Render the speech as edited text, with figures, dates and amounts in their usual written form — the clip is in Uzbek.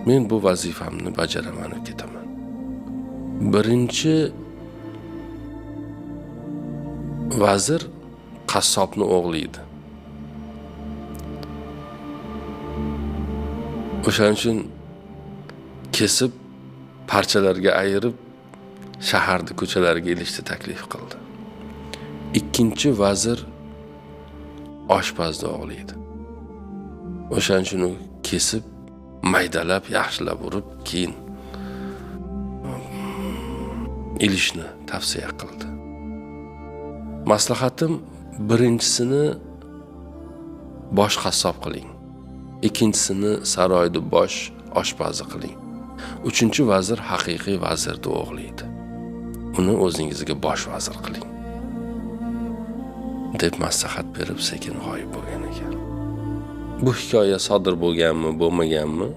Men bu vazifamni bajaraman, ketaman. Birinchi vazir qassobni o'g'li edi. O'shaning uchun kesib parchalarga ayirib shaharni ko'chalariga ilishni taklif qildi. Ikkinchi vazir oshpazni o'g'li edi. O'shaning uchun u kesib, maydalab, yaxshilab urib, keyin ilishni tavsiya qildi. Maslahatim, birinchisini bosh qassob qiling. Ikkinchisini saroyda bosh oshpazi qiling. Uchinchi vazir haqiqiy vazirni o'g'li edi. Uni o'zingizga bosh vazir qiling, deb maslahat berib sekin g'oyib bo'lgan ekan. Bu hikoya sodir bo'lganmi, bo'lmaganmi?